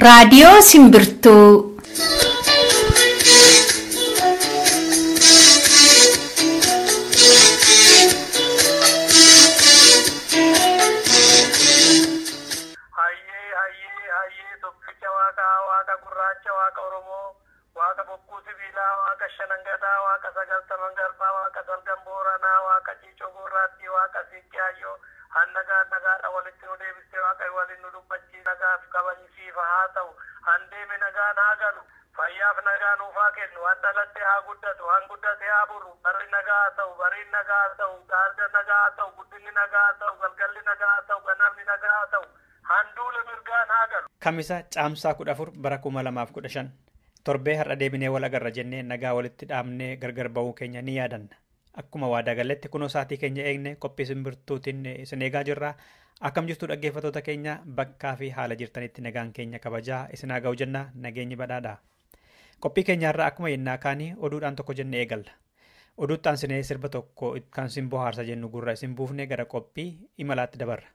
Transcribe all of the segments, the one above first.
Raadiyoo Simbirtuu. Hayyee hayyee hayyee tokkicha waaqaa waaqa gurraacha waaqa Oromoo waaqa bokkuu sibiilaa waaqa shanangadaa waaqa sagaltaman garbaa waaqa salgan booranaa waaqa ciicoo gurraattii waaqa siiqqee hayyoo hannagaa nagaadha walitti nu deebistee waaqa waliin nu dubbachii nagaaf kabajisiifa haa ta'u handeeme nagaan haa galu fayyaaf nagaa nuufaa kennu han dhalatte haa guddatu han guddate haa buru barri nagaa haa ta'u bariin nagaa haa ta'u gaarga nagaa haa ta'u guddinni nagaa haa ta'u galgalli nagaa haa ta'u ganamni nagaa haa ta'u handuula mirgaan haa galu. Kamisa caamsaa 14 bara 2015 torbee har'a deebinee wal agarra jennee nagaa walitti dhaabnee gargar ba'uu keenya ni yaadanna. Akkuma waadaa galletti kunoo sa'aatii keenya eegne qophii simbirtuutiin isin eegaa jirra. Akkam jirtu dhaggeeffattoota keenya bakkaa fi haala jirtanitti nagaan keenya kabajaa isin haa ga'u jenna nageenyi badhaadha. Qophii keenyarraa akkuma yennaa kaanii oduudhaan tokko jennee eegalla. Oduutti aansinee sirba tokko kan isin bohaarsa jennu gurra isin buufnee gara qophii imalaatti dabarra.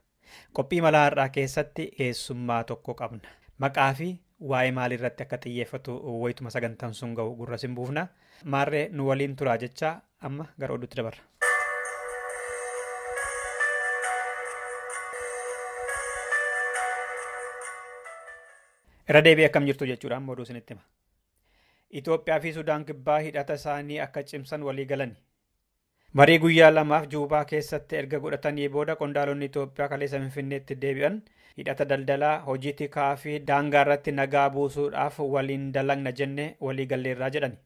Qophii imalaa har'aa keessatti keessummaa tokko qabna. Maqaa fi waa'ee maaliirratti akka xiyyeeffatu wayituma sagantaan sun ga'u gurra isin buufna. Maarree nu waliin turaa jecha amma gara oduutti dabarra. Irra deebi'ee akkam jirtu jechuudhaan oduu isinitti hima. Itoophiyaa fi Sudaan kibbaa hidhata isaanii akka cimsan walii galani. Marii guyyaa lamaaf Juubaa keessatti erga godhatanii booda qondaalonni Itoophiyaa kaleessa Finfinneetti deebi'an hidhata daldalaa hojii tikaa fi daangaa irratti nagaa buusuudhaaf waliin dalagna jenne walii galleerraa jedhani.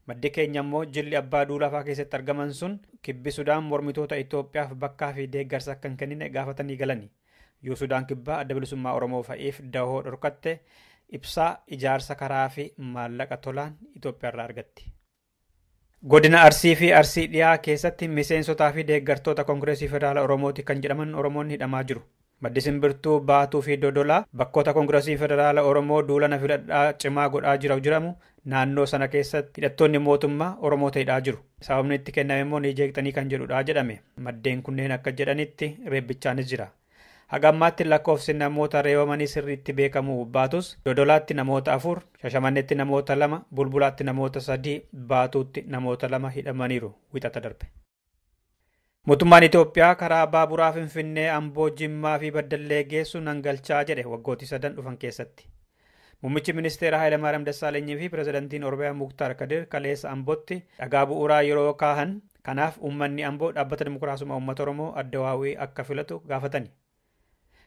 Maddi keenya immoo jilli abbaa duulafaa keessatti argaman sun kibbi Sudaan mormitoota Itoophiyaaf bakkaa fi deeggarsa akka hin kennine gaafatanii galani. Yoo Sudaan kibbaa adda bilisummaa Oromoo fa'iif dahoo dhorkatte ibsaa ijaarsa karaa fi maallaqa tolaan Itoophiyaarraa argatti. Godina Arsii fi Arsii dhiyaa keessatti miseensotaa fi deeggartoota Koongireesii Federaala Oromooti kan jedhaman Oromoonni hidhamaa jiru. Maddi simbirtuu Baatuu fi Dodolaa bakkoota Koongireesii Federaala Oromoo duula na filadhaa cimaa godhaa jira jedhamu naannoo sana keessatti hidhattoonni mootummaa Oromoota hidhaa jiru. Sababni itti kenname immoo ni jeeqxanii kan jedhudha jedhame. Maddeen kunneen akka jedhanitti reebbichaanis jira. Haga ammaatti lakkoofsi namoota reebamanii sirriitti beekamuu baatus Dodolaatti namoota 4, Shashamanneetti namoota 2, Bulbulaatti namoota 3, Baatuutti namoota 2 hidhamaniiru wixata darbe. Mootummaan Itoophiyaa karaa baaburaa Finfinnee, Amboo, Jimmaa fi Baddallee geessu nan galchaa jedhe waggootii sadan dhufan keessatti. Muummichi ministeera Hayilamaariyaam Dassaalanyii fi pirezidantiin Oromiyaa Muktaar Kadir kaleessa Ambootti dhagaa bu'uuraa yeroo kaahan kanaaf uummanni Amboo dhaabbata dimokiraasummaa uummata Oromoo addawaawii akka filatu gaafatani.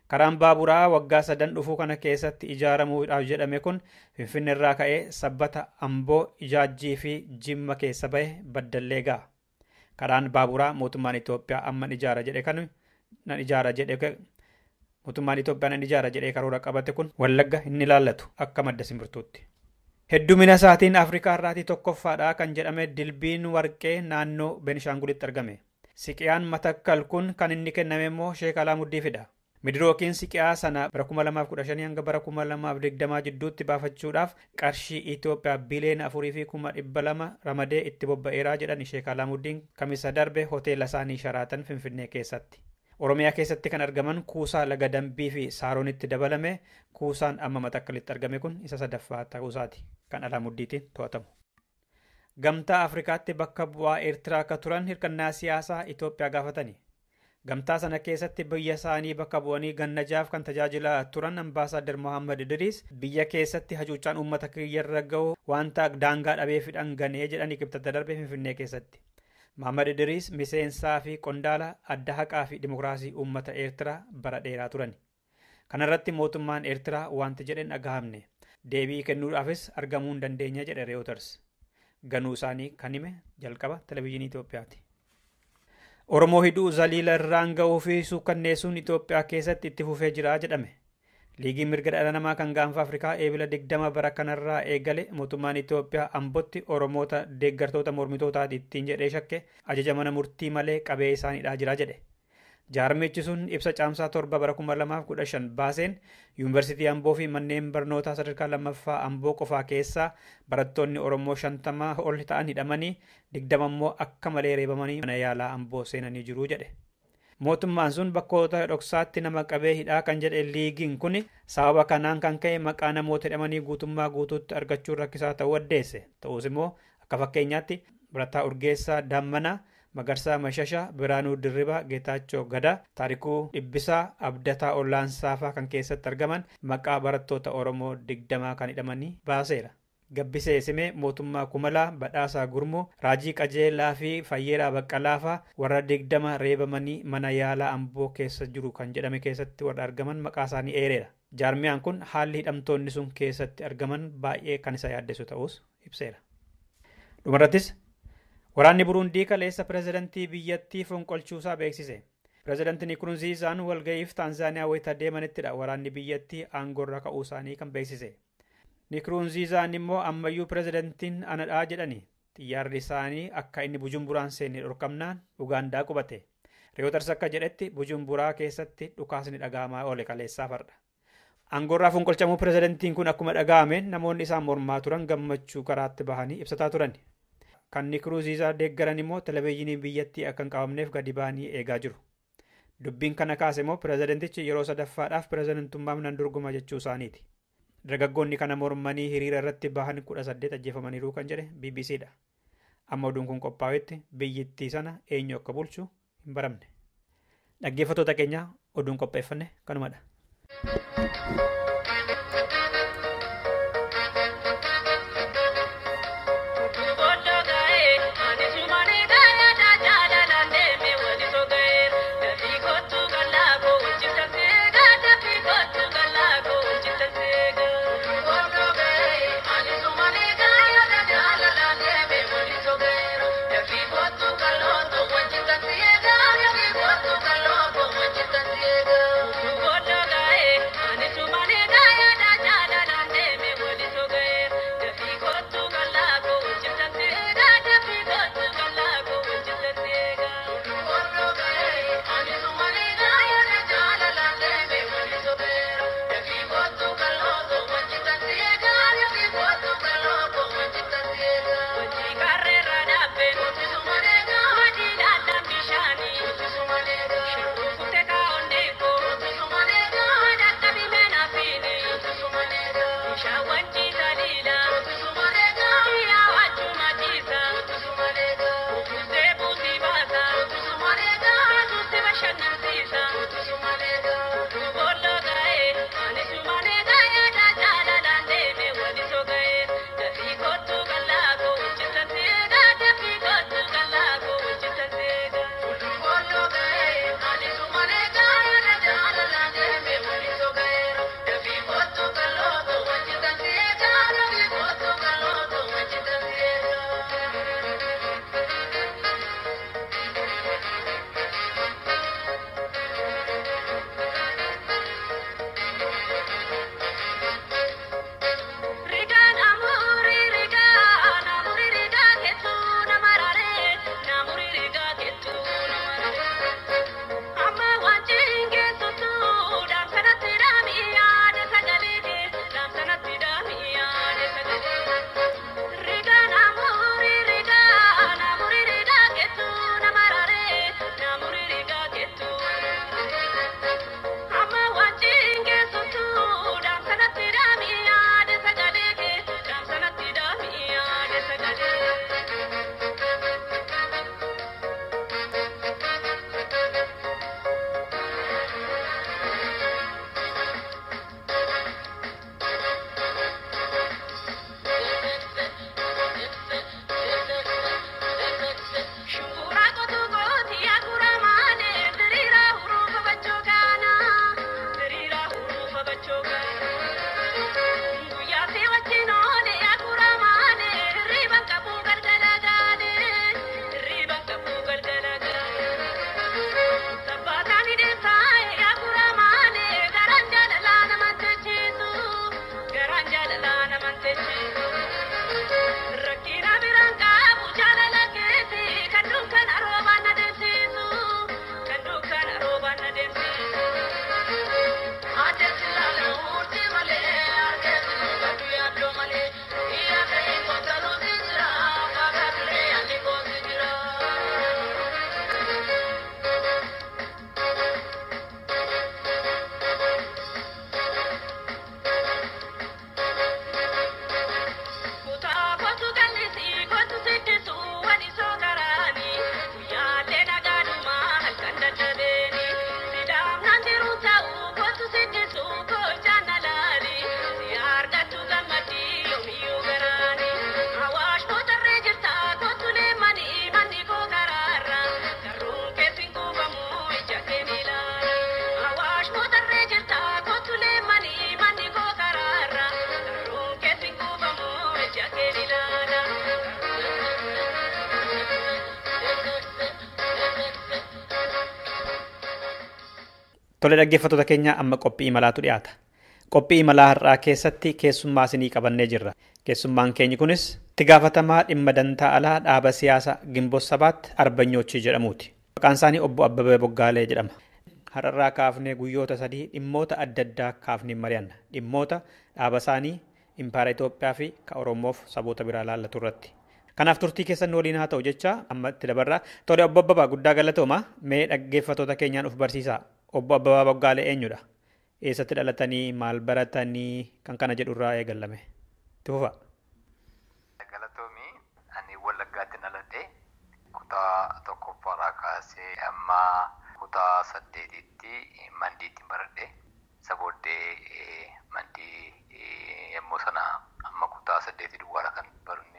Karaan baaburaa waggaa sadan dhufuu kana keessatti ijaaramuudhaaf jedhame kun Finfinneerraa ka'ee sabbata Amboo, Ijaajjii fi Jimma keessa bahe Baddallee ga'a. Karaan baaburaa mootummaan Itoophiyaa amma ijaara jedhe kan nan ijaara jedhe mootummaan Itoophiyaa nan ijaara jedhee karoora qabate kun Wallagga hin ilaallatu akka madda simbirtuutti. Heddumina isaatiin Afrikaa irraatii tokkoffaadha kan jedhame dilbiin warqee naannoo Benishaangulitti argame. Siqiyaan Matakkal kun kan inni kenname immoo Sheek Alaamuddii Midirookiin siqiyaa sana bara 2015 hanga bara 2020 jidduutti baafachuudhaaf qarshii Itoophiyaa biliyoona 4,200 ramadee itti bobba'eeraa jedhan Sheek Alaamuddin kamisa darbe hoteela isaanii Sharaatan Finfinnee keessatti. Oromiyaa keessatti kan argaman kuusaa laga Dambii fi Saaroonitti dabalame kuusaan amma Matakkalitti argame kun isa sadaffaa ta'uusaati kan Alaamuddiitiin to'atamu. Gamtaa Afrikaatti bakka bu'aa Eertiraa akka turan hirkannaa siyaasaa Itoophiyaa gaafatani. Gamtaa sana keessatti biyya isaanii bakka bu'anii ganna jaaf kan tajaajilaa turan Ambaasaadder Mohaammed Idriis biyya keessatti hacuuccaan uummata kiyyarra ga'u wanta daangaa dhabee fidhan ganee jedhanii kibxata darbe Finfinnee keessatti. Mohaammed Idriis miseensaa fi qondaala adda haqaa fi dimokiraasii uummata Eertiraa bara dheeraa turan. Kanarratti mootummaan Eertiraa wanti jedhen dhagahamne deebii kennuudhaafis argamuu hin dandeenye jedhe Reuters. Ganuu isaanii kan hime jalqaba televezyiinii Itoophiyaati. Oromoo hidhuu zaliila irraan ga'uu fi suukkanneessuun Itoophiyaa keessatti itti fufee jira jedhame. Liigiin mirga dhala namaa kan gaanfa Afrikaa eebila 20 bara kanarraa eegale mootummaan Itoophiyaa Ambootti Oromoota deeggartoota mormitootaati ittiin jedhee shakke ajaja mana murtii malee qabee isaaniidhaa jira jedhe. Jaarmichi sun ibsa caamsaa 7 bara 2015 baaseen yuunivarsiitii Amboo fi manneen barnootaa sadarkaa lammaffaa Amboo qofaa keessaa barattoonni Oromoo 50 ol ta'an hidhamanii 20 immoo akka malee reebamanii mana yaalaa Amboo seenanii jiru jedhe. Mootummaan sun bakkoota dhoksaatti nama qabee hidhaa kan jedhe liigiin kun sababa kanaan kan ka'e maqaa namoota hidhamanii guutummaa guutuutti argachuun rakkisaa ta'uu addeesse. Ta'us immoo akka fakkeenyaatti Barataa Urgeessaa Daammanaa, Magarsaa Mashashaa, Biraanuu Dirribaa, Geetaachoo Gadaa, Taarikuu Dhibbisaa, Abdataa Ollaansaa fa'aa kan keessatti argaman maqaa barattoota Oromoo 20 kan hidhamanii baaseera. Gabbisee Simee, Mootummaa Kumalaa, Badhaasaa Gurmuu, Raajii Qajeelaa fi Fayyeeraa Baqqalaa fa'aa warra 20 reebamanii mana yaalaa Amboo keessa jiru kan jedhame keessatti warra argaman maqaa isaanii eereera. Jaarmiyaan kun haalli hidhamtoonni sun keessatti argaman baay'ee kan isa yaaddessu ta'us ibseera. Dhumarrattis waraanni Buruundii kaleessa pireezidantii biyyattii fonqolchuusaa beeksise. Pireezidantii Nkurunziizaan walga'iif Taanzaaniyaa wayita deemanittidha waraanni biyyattii aangoorra ka'uu isaanii kan beeksise. Nkurunziizaan immoo ammayyuu pireezidantiin anadhaa jedhani. Xiyyaarri isaanii akka inni Bujumburaan seenne dhorkamnaan Ugaandaa qubate. Reuters akka jedhetti Bujumburaa keessatti dhukaasni dhaga'amaa oole kaleessaa farda. Aangoorraa fonqolchamuu pireezidantiin kun akkuma dhaga'ameen namoonni isaan mormaa turan gammachuu karaatti bahanii ibsataa turan. Kan Nkurunziizaa deeggaran immoo televezyiinii biyyattii akka hin qabamneef gadi ba'anii eegaa jiru. Dubbiin kana kaase immoo pireezidantichi yeroo sadaffaadhaaf pireezidantummaaf nan dorgoma jechuu isaaniiti. Dargaggoonni kana mormanii hiriira irratti bahan 18 ajjeefamaniiru kan jedhe BBCdha. Amma oduun kun qophaa'etti biyyittii sana eenyu akka bulchu hin baramne. Dhaggeeffattoota keenya oduun qopheeffanne kanumadha. Ani sumani Tole dhaggeeffattoota keenya, amma qophii imalaatu dhiyaata. Qophii imalaa har'aa keessatti keessummaa isinii qabannee jirra. Keessummaan keenyi kunis itti gaafatamaa dhimma dantaa alaa dhaaba siyaasaa Ginboot Sabaatti Arbanyoochii jedhamuuti. Maqaan isaanii Obbo Abbabee Boggaalee jedhama. Har'arraa kaafnee guyyoota 3 dhimmoota adda addaa kaafnee mari'anna. Dhimmoota dhaaba isaanii, impaayera Itoophiyaa fi ka Oromoof saboota biraa laallatu irratti. Kanaaf turtii keessan waliin haa ta'u jecha amma itti dabarraa. Tole Obbo Abbabaa, guddaa galatooma. Mee dhaggeeffattoota keenyaan of barsiisaa. Obbo Abbabaa Boggaalee eenyudha? Eessatti dhalatanii, maal baratanii, kan kana jedhurraa eegallame. Itti fufa. Galatoomii, ani Wallaggaatti dhaladhe. Kutaa tokkoffaarraa kaasee amma kutaa 8tti Mandiitti baradhe. Isa booddee Mandii yommuu sana amma kutaa 8 duwwaadha kan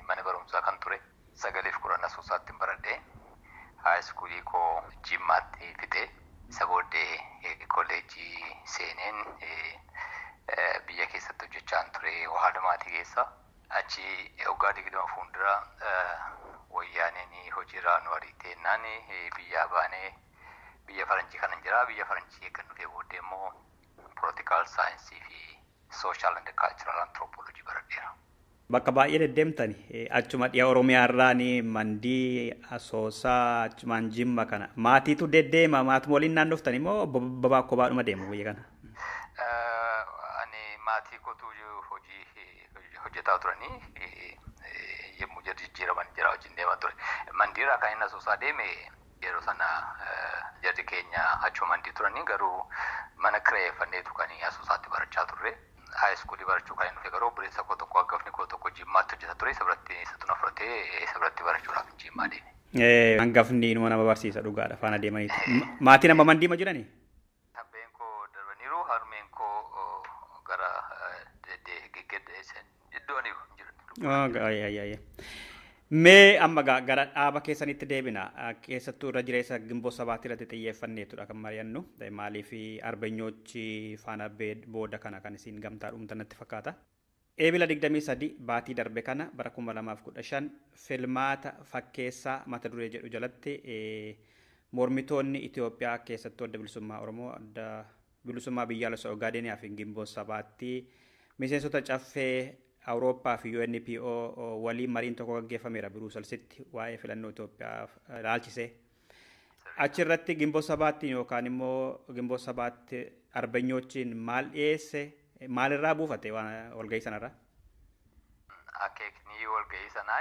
mana barumsaa kan ture. 9 fi 10 Asoosaatti baradhe. High schoolii koo Jimmaatti fixe. Isa booddee kolleejjii seeneen biyya keessatti hojjechaan ture waadamaatii keessa. Achi waggaa 20 fuuldura wayyaaneen hojiirraa nu ariiteennaan biyyaa baanee biyya faranjii kanan jira. Biyya faranjii eeggan dhufee booddee immoo political science fi social and cultural anthropology baradheera. Bakka baay'ee deddeemtani, achuma dhiya Oromiyaa irraan Mandii, Asoosaa, achumaan Jimma kana. Maatiitu deddeema, maatuma waliin naannoftani immoo Abbabaa kophaadhuma deemu biyya kana? Ani maatii kootu hojii hojjetaa turanii, yommuu jarri jijjiiraman jira wajjin deemaa ture. Mandiirraa kan inni Asoosaa deeme yeroo sana jarri keenya achuma Mandii turanii, garuu mana kireeffanneetu kan Asoosaatti barachaa turre. High schoolii barachuu kan inni dhufe garuu obboleessa koo tokko, hangafni koo tokko Jimmaatti hojjeta ture, isa biratti isatu na fudhatee isa biratti barachuudhaaf Jimmaa deeme. Hangafni inuma nama barsiisa dhugaadha faana deemaniitu. Maatiin amma Mandiima jiranii? Abbeen koo darbaniiru, harmeen koo gara iddooniiru hin jiran. Mee amma gara dhaaba keessanitti deebina. Keessattuu irra jireessa Ginboot Sabaatti irratti xiyyeeffanneetudha kan mari'annu. Maaliif arbanyoochi faana booda kana kan isin gamtaa dhumtan natti fakkaata. Eebila 23 baatii darbe kana bara 2015 filmaata fakkeessaa mata duree jedhu jalatti mormitoonni Itoophiyaa, keessattuu Adda Bilisummaa Oromoo, Adda Bilisummaa Biyyaalessa Ogaadeniyaa fi Ginboot Sabaatti miseensota caffee Awurooppaa fi UNPO waliin mariin tokko gaggeeffameera Biruuselsitti waa'ee filannoo Itoophiyaa ilaalchisee. Achirratti Ginboot Sabaatti yookaan immoo Ginboot Sabaatti arbanyoochiin maal dhiyeesse, maalirraa buufate walgahii sanarraa? Akeekni walgahii sanaa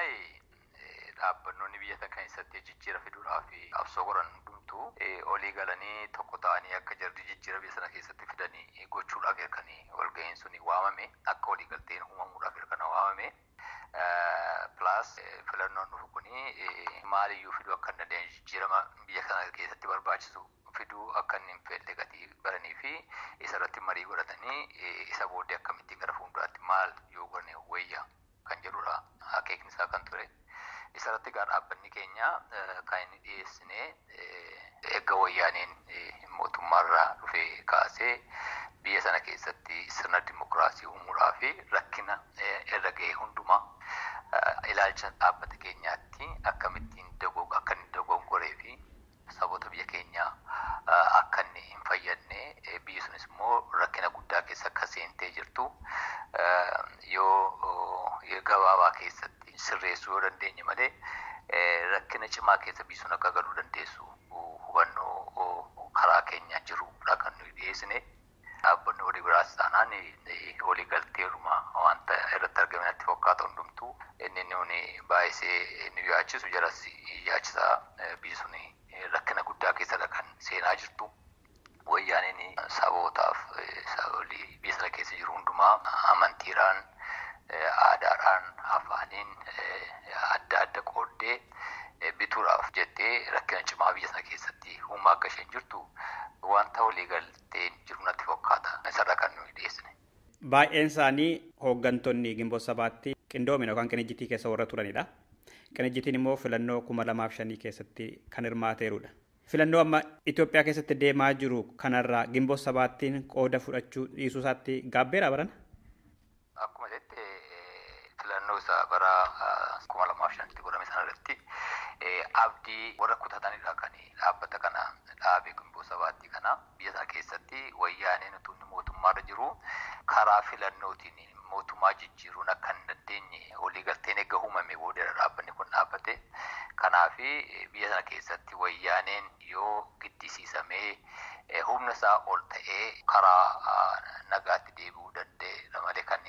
dhaabbannoonni biyya kana keessatti jijjiira fiduudhaaf qabsoo godhan hundumtuu olii galanii tokko ta'anii akka jarri jijjiira biyya sana keessatti fidanii gochuudhaaf kan walgahiin sun waamame, akka walii galteen uumamuudhaaf kan waamame. Plus filannoon dhufu kuni maaliyyuu fiduu akka hin dandeenye, jijjiirama biyya kana keessatti barbaachisu fiduu akka inni hin fedhe gatii baranii fi isa irratti marii godhatanii isa booddee akkamittiin gara fuulduraatti maal yoo godhane wayya kan jedhudha akeekni isaa kan ture. Isa irratti egaa dhaabbanni keenya kan inni dhiyeessine, erga wayyaaneen mootummaarraa dhufee kaasee biyya sana keessatti sirna dimokiraasii uumuudhaa fi rakkina irra ga'e hundumaa ilaalcha dhaabbata keenyaatti akkamittiin akka inni dogongoree fi saboota biyya keenyaa akka inni hin fayyadne, biyyi sunis immoo rakkina guddaa keessa akka seentee jirtu, yoo gabaabaa keessatti sirreessuu yoo dandeenye malee rakkina cimaa keessa biyyi sun akka galuu dandeessu hubannoo karaa keenya jirudha kan nuyi dhiyeessine. Dhaabbanni walii biraas taanaan walii galteeruma wanta irratti argame natti fakkaata hundumtuu. Inni nuni baay'isee nu yaachisu jaras yaachisaa, biyyi sun rakkina guddaa keessadha kan seenaa jirtu. Wayyaaneen sabootaaf sabolii biyya sana keessa jiru hundumaa amantiidhaan, aadaadhaan, afaaniin adda adda qooddee bituudhaaf jettee rakkina cimaa biyya sana keessatti uumaa akka isheen jirtu wanta walii galteen jiru natti fakkaata. Isarraa kan nuyi dhiyeessine. Baay'een isaanii hooggantoonni Ginboot Sabaatti qindoomina yookaan qinijjitii keessa warra turanidha. Qinijjitiin immoo filannoo 2005 keessatti kan hirmaateerudha. Filannoo amma Itoophiyaa keessatti deemaa jiru kanarraa Ginboot Sabaattiin qooda fudhachuu dhiisuu isaatti gaabbeera barana? Akkuma jette, filannoo isaa bara 2005tti godhame sanarratti abdii warra kutatanidha kan dhaabbata kana dhaabe Ginboot Sabaatti kana biyya sana keessatti mootummaarra jiru karaa filannootiin mootummaa jijjiiruun akka hin dandeenye waliigalteen eega uumame booda dhaabbanni kun dhaabbate. Kanaaf biyya sana keessatti wayyaaneen yoo giddisiisamee humna isaa ol ta'ee karaa nagaatti deebi'uu danda'e malee kan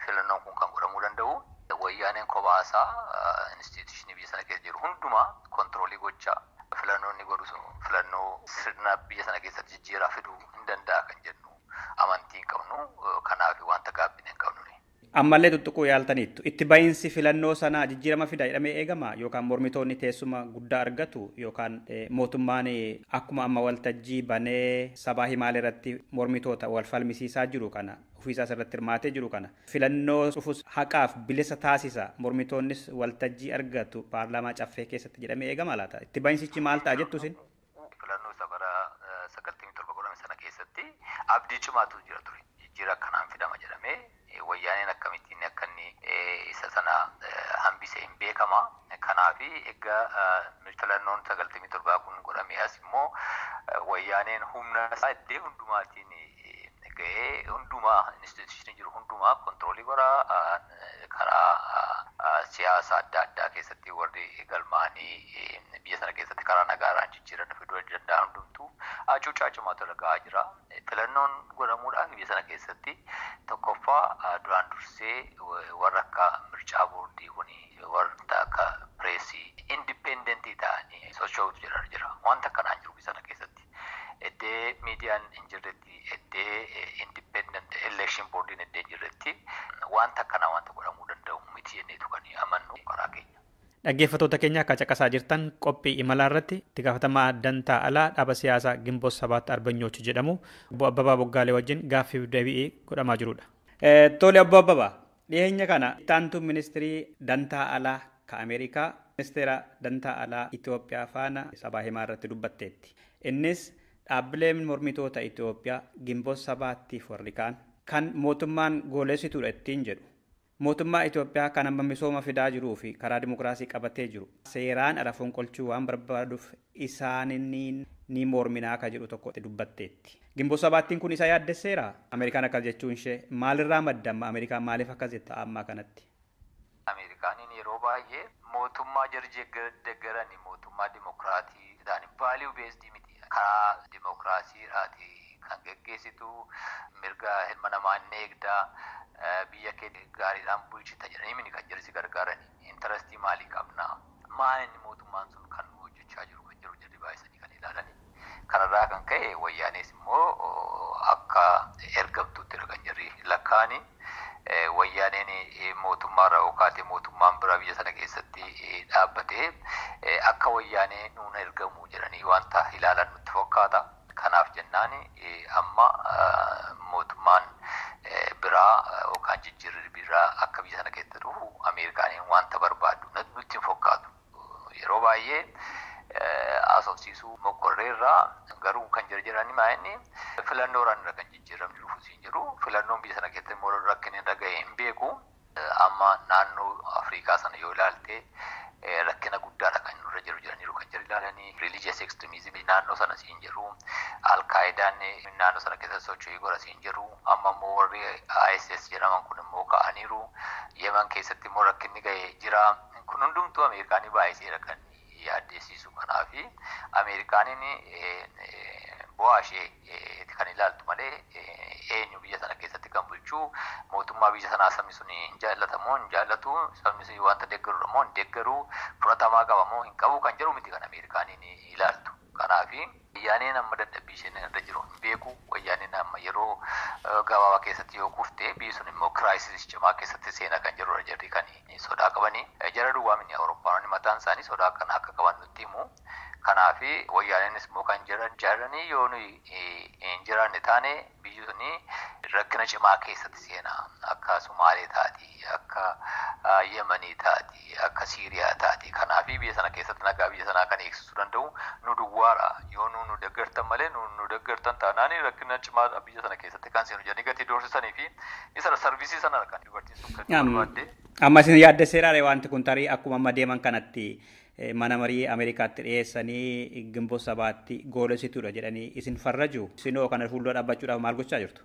filannoon kun kan godhamuu danda'u. Wayyaaneen kophaa isaa instituushinii biyya sana keessa jiru hundumaa kontiroolii gochaa filannoo inni godhu filannoo sirna biyya sana keessatti jijjiiraa fiduu hin danda'a kan jennu amantii hin qabnu, kanaaf wanta gaabbine hin qabnu. Ammallee tuttuquu yaaltaniittu. Itti bahiinsi filannoo sanaa jijjiirama fida jedhamee eegama yookaan mormitoonni teessuma guddaa argatu yookaan mootummaan akkuma amma waltajjii banee sabaa himaalee irratti mormitoota wal falmisiisaa jiru kana ofiisaas irratti hirmaatee jiru kana filannoo dhufus haqaaf bilisa taasisa, mormitoonnis waltajjii argatu paarlaamaa caffee keessatti jedhamee eegama laata? Itti bahiinsichi maal ta'a jettu isin? Filannoo isa bara 97 godhame sana keessatti abdii cimaatu jira ture. Jijjiira akkanaan fidama jedhamee wayyaaneen akkamittiin akka inni isa sana hambise hin beekama. Kanaaf egaa filannoon 97 kun godhamee as immoo wayyaaneen humna isaa iddoo hundumaatiin ga'ee hundumaa instituushinii jiru hundumaa kontiroolii godhaa, karaa siyaasa adda addaa keessatti warri galmaanii biyya sana keessatti karaa nagaaraan jijjiirama fiduu danda'an hundumtuu hacuuccaa cimaatu irra ga'aa jira. Filannoon godhamuudhaan biyya sana keessatti tokkoffaa duraan dursee warra akka mircaa boordii kun warra akka pireesii indipendentii ta'anii socho'utu jira. Wanta akkanaan jiru biyya sana keessatti. Iddee miidiyaan hin jirretti, iddee independent election boardiin iddee hin jirretti wanta akkanaa wanta godhamuu danda'u miti jenneetu kan amannu karaa keenya. Dhaggeeffattoota keenya akka caqasaa jirtan qophii imalaa irratti itti gaafatamaa dantaa alaa dhaaba siyaasaa Ginboot Sabaatti Arbanyooch jedhamu obbo Abbabaa Boggaalee wajjin gaaffiif deebi'ee godhamaa jirudha. Tole obbo Abbabaa, dhiyeenya kana itti ministirii dantaa alaa ka Ameerikaa ministeera dantaa alaa Itoophiyaa faana sabaa himaa irratti dubbatteetti. Innis dhaabbileen mormitoota Itoophiyaa Ginboot Sabaattiif warri kaan kan mootummaan gooleessituudha ittiin jedhu. Mootummaa Itoophiyaa kan amma misooma fidaa jiruu fi karaa dimokiraasii qabatee jiru seeraan ala fonqolchuu waan barbaaduuf isaaniin ni morminaa akka jedhu tokko dubbatteetti. Ginboot Sabaattiin kun isa yaaddesseera? Ameerikaan akkas jechuun ishee maalirraa madda amma Ameerikaan maaliif akkas jetta ammaa kanatti? Ameerikaaniin yeroo baay'ee mootummaa jarri deeggarani mootummaa dimokiraatii ta'anii vaaliyuu beesdii miti. Karaa dimokiraasiidhaati kan geggeessitu, mirga ilma namaa hin eegdaa, biyya kee gaariidhaan bulchita jedhanii mini kan jarri si gargaarani. Intarastii maalii qabna? Maal inni mootummaan sun kan hojjechaa jiru kan jiru jarri baay'isanii kan ilaalani. Kanarraa kan ka'e wayyaanis immoo akka ergamtuutti kan jarri lakkaa'ani. Wayyaaneen mootummaarraa yookaan mootummaan biraa biyya sana keessatti dhaabbatee akka wayyaanee nuun ergamu jedhanii wanta ilaalan nutti fakkaata. Kanaaf jennaan amma mootummaan biraa yookaan jijjiirri biraa akka biyya sana keessatti dhufu Ameerikaaniin wanta barbaadu nutti hin fakkaatu. Yeroo baay'ee haasofsiisuu mokorreerraa garuu kan jira jedhanii maa'inni filannoodhaan irra kan jijjiiramni dhufu siin jiru. Filannoon biyya sana keessatti immoo rakkinni irra ga'e hin beeku. Amma naannoo Afrikaa sana yoo ilaalte rakkina guddaadha kan nurra jiru jedhaniiru kan jira ilaalanii. Religious extremism naannoo sana siin jiru. Alkaayidaan naannoo sana keessatti socho'ii godha siin jiru. Amma immoo warri ISIS jedhaman kun immoo ka'aniiru. Yemen keessatti immoo rakkinni ga'e jira. Kun hundumtuu Ameerikaanii baay'iseera kan yaaddeessisu. Kanaaf Ameerikaaniin bu'aa ishee kan ilaaltu malee eenyu biyya sana keessatti kan bulchu mootummaa biyya sanaa sabni sun hin jaallatamoo hin jaallatu, sabni sun wanta deeggaru moo hin deeggaru, fudhatamaa qaba moo hin qabu kan jedhu miti kan Ameerikaaniin ilaaltu. Kanaaf wayyaaneen amma dadhabbii isheen irra jiru hin beeku. Wayyaaneen amma yeroo gabaabaa keessatti yoo kufte biyyi sun immoo kiraayisii cimaa keessatti seenaa kan jirudha jarri kan sodaa qabanii. Jara duwwaa mini Awurooppaanonni mataan isaanii sodaa kana akka qaban nutti himu. Kanaaf wayyaaneenis immoo kan jiran jaaranii yoo nuyi hin jiraanne taane biyyi suni rakkina cimaa keessatti seenaa. Akka Sumaalee taati, akka Yemanii taati, akka Siiriyaa taati. Kanaaf biyya sana keessatti nagaa biyya sanaa kan eegsisuu danda'u nu duwwaadha. Yoo nu deeggartan malee nu deeggartan taanaan rakkina cimaa biyya sana keessatti kan seenu jedhanii gatii doorsisanii fi isa sarvisii sana kan dubartiin sun kan barbaadde. Amma isin yaaddesseeraare wanti kun tarii akkuma amma deeman kanatti mana marii Ameerikaatti dhiyeessanii Ginboot Sabaatti goolessituudha jedhanii isin farraju. Isinoo kana fuuldura dhaabbachuudhaaf maal gochaa jirtu?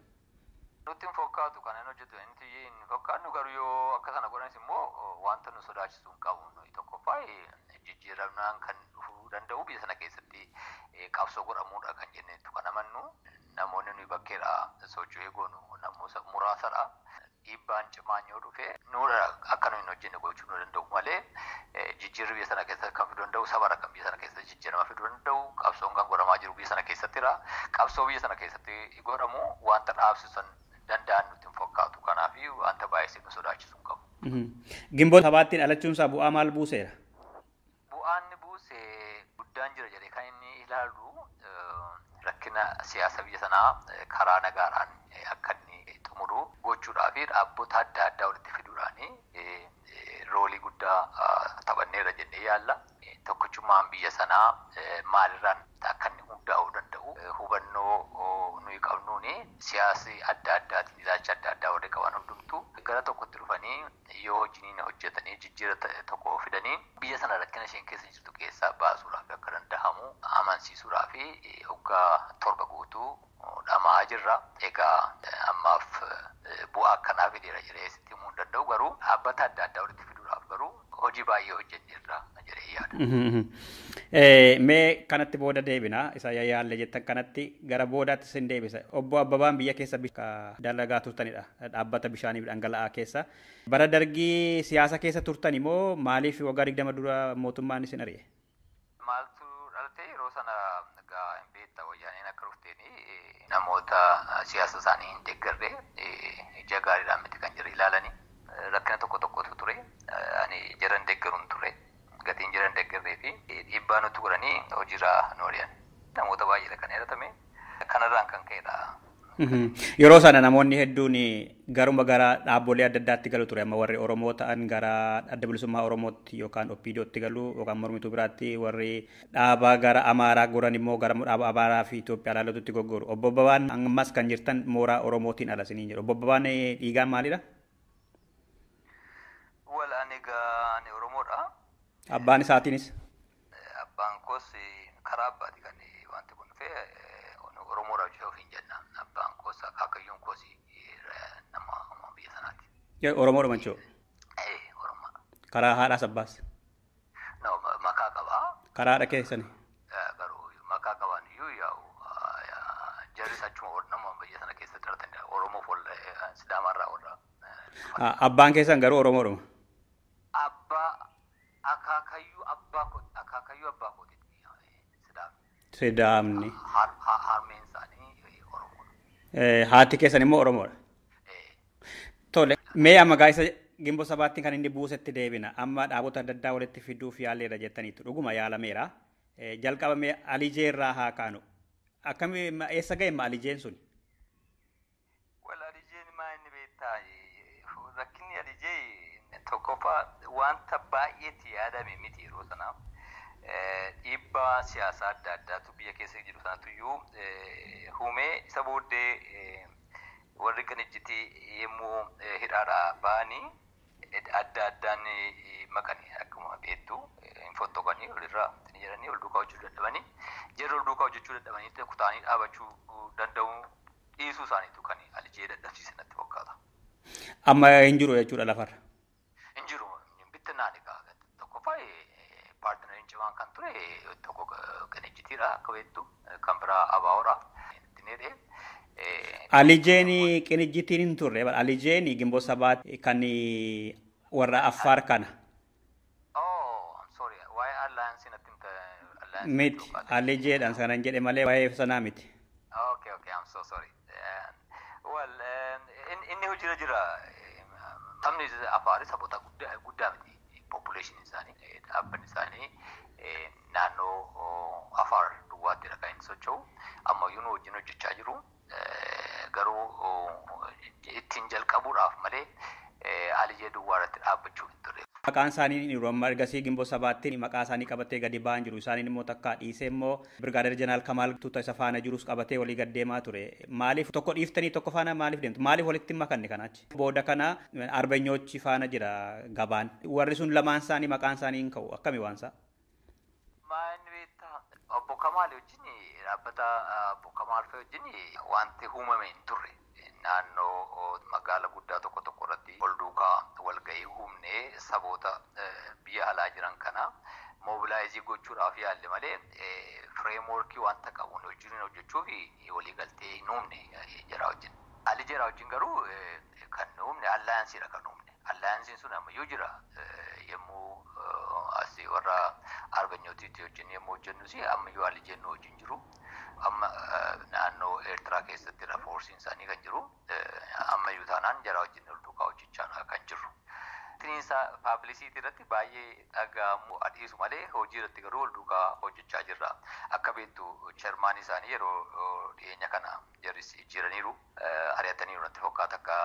Nutti hin fakkaatu kan inni hojjetu inni hin fakkaannu garuu yoo akka sana godhanis immoo wanta nu sodaachisu hin qabu. Nuyi tokkoffaa jijjiiramnaan kan dhufuu danda'u biyya sana keessatti qabsoo godhamuudha kan jenneetu kan amannu. Namoonni nuyi bakkeedha socho'ee goonu namoota muraasadha. Dhiibbaan cimaan yoo dhufe nuudha akka nuyi hin hojjenne gochuu nu danda'u malee jijjiirri biyya sana keessatti kan fiduu danda'u sabara kan biyya sana keessatti jijjiirama fiduu danda'u qabsoon kan godhamaa jiru biyya sana keessattidha. Qabsoo biyya sana keessatti godhamu wanta dhaabsisan danda'an nutti hin fakkaatu. Kanaaf wanta baay'ee nu sodaachisu hin qabu. Gimboo sabaattiin dhalachuunsaa bu'aa maal buuseera? Bu'aan inni buuse guddaan jira jedhee kan inni ilaalu rakkina siyaasa biyya sanaa karaa nagaadhaan akka inni xumuru gochuudhaa fi dhaabbota adda addaa walitti fiduudhaan roolii guddaa taphanneerra jennee yaalla. Tokkichummaan biyya sanaa maalirraan akka inni hundaa'uu danda'u hubannoo nuyi qabnuuni siyaasi adda addaatiin ilaalcha adda addaa warri qaban hundumtuu gara tokkotti dhufanii yoo hojiin hojjetanii jijjiira tokko fidanii biyya sana rakkina isheen keessa jirtu keessaa baasuudhaaf akka danda'amu amansiisuudhaaf waggaa 7 guutuu dhamaa jirra. Egaa ammaaf bu'aa akkanaa fideera jedhee sitti himuu hin danda'u garuu dhaabbata adda addaa walitti fiduudhaaf garuu hojii baay'ee hojjenneerra jedhee yaada. Mee kanatti booda deebina isa yaalle jettan kanatti gara boodaatti sin deebisa. Obbo Abbabaan biyya keessa dalagaa turtanidha dhaabbata bishaanii fi dhangala'aa keessa. Bara dargii siyaasa keessa turtan immoo maaliif waggaa 20 dura mootummaan isin ari'e? Maaltu dhalate yeroo sana egaa hin beekta wayyaaneen akka dhufteeni namoota siyaasa isaanii hin deeggarre ija gaariidhaan miti kan jiru ilaalanii rakkina tokko tokkotu ture. Ani jaran deeggaruun ture. Gatiin jiran deeggarree fi dhiibbaa nutti godhanii hojiirraa nu ari'an. Namoota baay'eedha kan heeratame. Kanarraan kan ka'edha. Yeroo sana namoonni hedduun garuma gara dhaabbolee adda addaatti galu ture. Amma warri Oromoo ta'an gara adda bilisummaa Oromootti yookaan OPDOtti galu yookaan mormituu biraatti warri dhaaba gara Amaaraa goran immoo gara dhaaba Amaaraa fi Itoophiyaa ilaallatutti goggoru. Obbo Abbabaan ammas kan jirtan mooraa Oromootiin ala isiniin jedhu. Obbo Abbabaan dhiigaan maalidha? Wal ani egaa ani Oromoodha. Abbaan isaatiinis? Abbaan koos karaa abbaati kan wanti kun dhufe Oromoodha hojii ofiin jenna. Abbaan koos akaakayyuun koos nama biyya sanaati. Oromoodhuma jechuudha? Oromoodha. Karaa haadhaas abbaas? No, makaa qabaa. Karaa haadha keessani? Garuu makaa qabaan iyyuu yaa'u jarris achuma nama biyya sana keessa dhalatanidha. Oromoof Sidaamaarraa warra. Abbaan keessan garuu Oromoodhuma? Abbaa akaakayyuu abbaa kootiiti Sidaamni. Sidaamni. Harmeen isaanii Oromoodha. Haati keessan immoo Oromoodha. Tole mee amma gaa'isa Gimboo sabaatti kan inni buusetti deebina. Amma dhaabota adda addaa walitti fiduuf yaalleerra jettaniitu dhuguma yaalameera. Jalqaba mee Alijee irraa haa kaanu. Akkami eessa ga'e amma Alijeen sun? Wal Alijeen maa inni beektaa rakkinni Alijee tokkoffaa wanta baay'eetti yaadame miti yeroo sana. Dhiibbaa siyaasaa adda addaatu biyya keessa jiru sanatu iyyuu uumee isa booddee warri qinijjitii yommuu hidhaadhaa ba'anii adda addaan maqanii akkuma beektu hin fottokanii walirraa jedhanii wal duukaa hojjechuu dadhabanii jarri wal duukaa hojjechuu dadhabanii kutaanii dhaabachuu danda'u dhiisuu isaaniitu kan Alijee dadhabsiise natti fakkaata. Amma hin jiru jechuudha lafarra. Hin jiru bittinnaan egaa tokkoffaa paartinariin cimaan kan ture tokko qinijjitiidha akka beektu kan biraa ABO'dha. Alijeen qinijjitiin hin turre Alijeen Gimboo sabaatti kan warra Affaar kana. Oh, I'm sorry. Waa'ee alliance natti himta. Miti Alijeedhaan sanan jedhe malee waa'ee sanaa miti. Okay, okay, I'm so sorry. Well, inni hojiirra jira. Sabni Affaar saboota guddaa miti. Population isaanii dhaabbanni isaanii naannoo Affaar duwwaatti kan inni socho'u. Ammayyuu nu wajjin hojjechaa jiru. Garuu ittiin jalqabuudhaaf malee Alijee duwwaa irratti dhaabbachuu hin turre. Maqaan isaanii yeroo amma ergasii Gimboo sabaattiin maqaa isaanii qabatee gadi ba'an jiru. Isaaniin immoo takka dhiisee immoo Birgaadeer Jeneraal Kamaal tuuta isa faana jirus qabatee walii gad deemaa ture. Maaliif tokko dhiiftanii tokko faana maaliif deemtu? Maaliif walitti hin makanne kanaachi? Booda kana arbeenyochi faana jira gabaan. Warri sun lamaan isaanii maqaan isaanii hin ka'u. Akkami waan isaa? Maal beektaa? Obbo Kamaal wajjin dhaabbata Obbo Kamaal fa'a wajjin wanti uumame hin turre. Naannoo magaala guddaa tokko tokko irratti ol duukaa walgahii uumnee saboota biyya alaa jiran kana mobilaayizii gochuudhaaf yaalle malee fireemworkii wanta qabuun wajjin hojjechuuf waliigaltee hin uumne jaraa wajjin. Haalli jaraa wajjin garuu kan uumne allaayansiidha kan uumne. Allaayansiin sun ammayyuu jira yommuu asii warra arbanyootiitti wajjin yommuu hojjennus ammayyuu haalli jennu wajjin jiru. Amma naannoo Eertiraa keessattidha foorsiin isaanii kan jiru. Ammayyuu taanaan jaraa wajjin ol duukaa hojjechaa kan jirru. Tiniinsa paabilisiitii irratti baay'ee dhaga'amu adiisu malee hojii irratti garuu ol duukaa hojjechaa jirra. Akka beektu chairmaan isaanii yeroo dhiyeenya kana jarris jijjiiraniiru. Ari'ataniiru natti fakkaata akka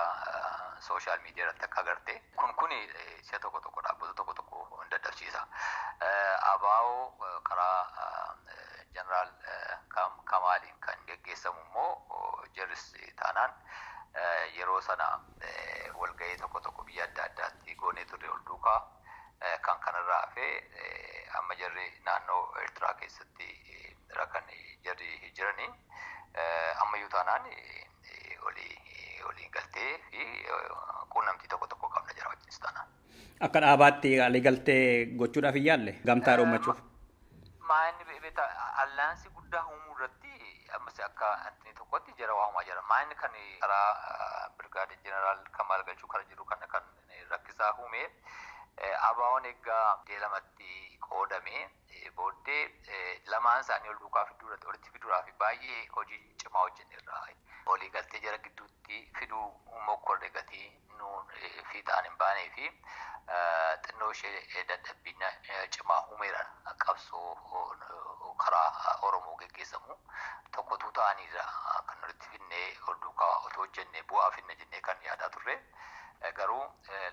sooshaal miidiyaa irratti akka agarte. Kun si'a tokko tokko dhaabbata tokko tokko hin dadhabsiisa. Abaa'oo karaa jeneraal Kamaaliin kan geggeessamu immoo jarris taanaan yeroo sana walgahii tokko tokko biyya adda addaatti goonee turre ol duukaa kan kanarraa hafee amma jarri naannoo Eertiraa keessatti kan jarri jiranii ammayyuu taanaan waliin galtee fi quunnamtii tokko tokko qabna jira wajjinis taanaan. Akka dhaabaatti walii galtee gochuudhaaf hin yaalle gamtaa uummachuuf. Maanni beektaa allaansii guddaa uumuu irratti ammas akka antini tokkotti jara waamaa jira. Maanni kan karaa Birgaadee Jeneraal Kamaal Galchuu kan jiru kana kan rakkisaa uume ABO'n egaa lamatti qoodame booddee lamaan isaanii ol duukaa fiduudhaaf walitti fiduudhaaf baay'ee hojii cimaa hojjenneerra. Walii galtee jara gidduutti fiduu mokkorre gatii nuun fiixaan hin baanee fi xinnoo ishee dadhabbiin cimaa uumeera qabsoo karaa Oromoo geggeessamu tokkotu ta'aniidha kan walitti finnee ol duukaa otoo hojjenne bu'aa finne jennee kan yaadaa turre. Garuu